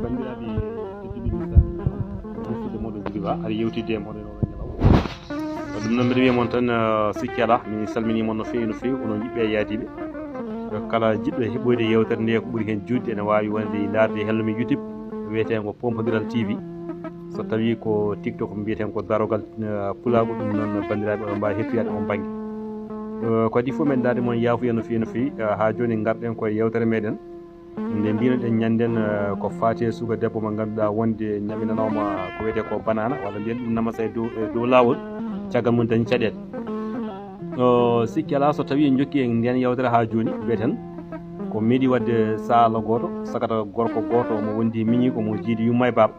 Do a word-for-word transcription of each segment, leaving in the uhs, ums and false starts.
Banndiraaɓe tedduɓe, mi salmini on. Ko musidɗo mooɗon Jibi Ba, ari yewtidde e mooɗon e oɗo ñalawma. Ko ɗum noon, mbiɗa wiya mon tan, eh, sikki alaa, mi salminii mon no feewi, no feewi, onon yiɗɓe e yaadiiɓe. Kala jiɗɗo heɓoyde yeewtere nde, ko ɓuri heen juutde, ene waawi wonde ndaarde e hello mum YouTube, wiyeteengo Pompondiral T V. So tawii ko TikTok, mbiyeten ko Darogal, eh, Pulaagu, ɗum noon, banndiraaɓe, oɗon mbaawi hettoyaade oon bannge. Eh, ko adii fof, men ndaarde mon yaafuya no feewi, no feewi. Eh, haa jooni, ngarɗen ko e yeewtere meɗen. Nde mbinoɗen ñannden, eh, ko faati e suka debbo mo ngannduɗaa wonde ñaminanooma ko wiyetee ko banaana, walla mbiyen ɗum namasa e dow, e dow laawol, caggal mum dañi caɗeele. O, sikki alaa, so tawii en njokki e ndeen yeewtere haa jooni, mbiyeten ko meeɗi waɗde saala gooto, sagata gorko gooto mo wondi e miñiiko mo jiidi yumma e baaba.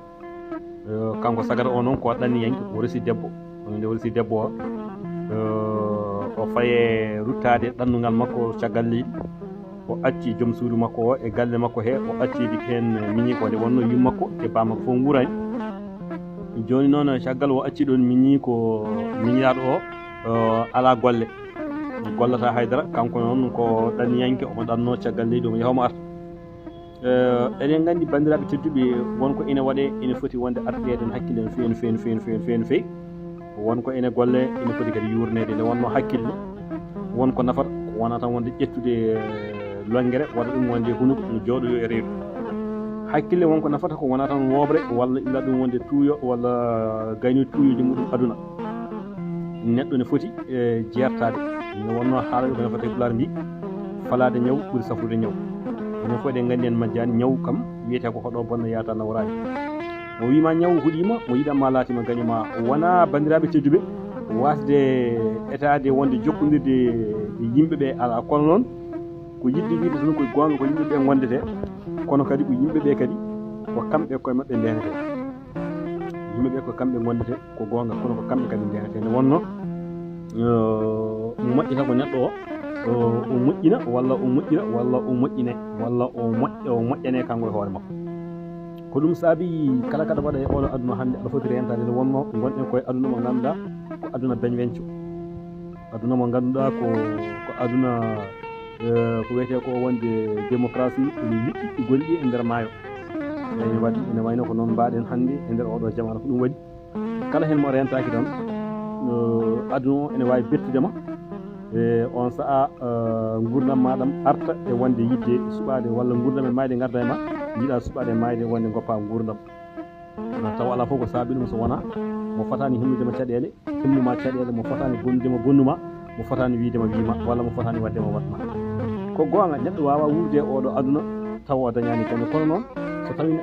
Eh, kanko sagata o noon ko ɗanniyanke, o resi debbo. Nde o resi debbo o, eh, o faye ruttaade ɗannungal makko caggal leydi. O acci joom suudu makko o e galle makko he, o acci heen miñiiko nde wonnoo yumma makko e baaba makko fof nguuraani. Jooni noon, caggal o acci ɗoon miñiiko, miñiraaɗo o, eh, alaa golle. Gollata haydara, kanko noon ko ɗanniyanke, omo ɗannoo caggal leydi, omo yaha omo arta. Eh, eɗen nganndi, banndiraaɓe tedduɓe, won ko ina waɗee, ina foti wonde artireede e hakkille no feewi, no feewi, no feewi, no feewi, no feewi, no feewi. Won ko ina golle, ina foti kadi yuurneede, nde wonnoo hakkille. Won ko nafata, ko wonaa tan wonde ƴettude, eh, lonngere, waɗa ɗum wonde hunuko, no jooɗoyoo e reedu. Hakkille won ko nafata, ko wonaa tan wooɓre, walla illa ɗum wonde tuuyo, walla gaynoy tuuyooji muɗum aduna. Neɗɗo ne foti, eh, jeertaade. Nde wonnoo haalaaɓe ko nafata e Pulaar mbii, falaade ñaw ɓuri safrude ñaw. Enen fof eɗen nganndi en majjaani, ñaw kam wiyetee ko hoɗo bonna yaata nawraani. Mo wiima ñaw huɗiima, mo yiɗan ma laatima gaño ma. Wonaa, banndiraaɓe tedduɓe, waasde etaade wonde jokkondirde e yimɓe ɓe alaa. Kono noon, ko yiɗde wiide tan ko goonga ko yimɓe ɓe ngondetee, kono kadi ko yimɓe ɓe kadi ko kamɓe koye maɓɓe ndeenetee. Yimɓe ɓe ko kamɓe ngondetee, ko goonga, kono ko kamɓe kadi ndeenetee. Nde wonnoo, eh, moƴƴata ko neɗɗo o, o, o moƴƴina, walla o moƴƴira, walla o moƴƴine, walla o moƴƴa, o moƴƴane kanko e hoore makko. Ko ɗum saabi kala kaɗa waɗa e oɗo aduna hannde, aɗa foti reentaade. Nde wonnoo ngonɗen koye aduna mo ngannduɗaa ko aduna beñweñco. Aduna mo ngannduɗaa ko, ko aduna, eh, ko wiyetee ko wonde démocratie, ene liɗɗi golli e nder maayo. Ene waɗi, ene wayno ko noon mbaɗen hannde e nder oɗo jamaanu. Ko ɗum waɗi kala heen mo rentaaki tan, eh, aduna o ene waawi bettude ma. E on sa'a, eh, nguurndam ma ɗam arta e wonde yiɗde suɓaade, walla nguurndam e maayde ngarda e ma, njiɗa suɓaade e maayde wonde ngoppa nguurndam. Tawa alaa fof ko saabi ɗum so wonaa mo fotaani hinnude ma caɗeele, hinnu ma caɗeele, mo fotaani bonnude ma bonnu ma, mo fotaani wiyde ma wii ma, walla mo fotaani waɗde ma waɗ ma. Ko goonga, neɗɗo waawaa wuurde e oɗo aduna tawa o dañaani kome. Kono noon, so tawii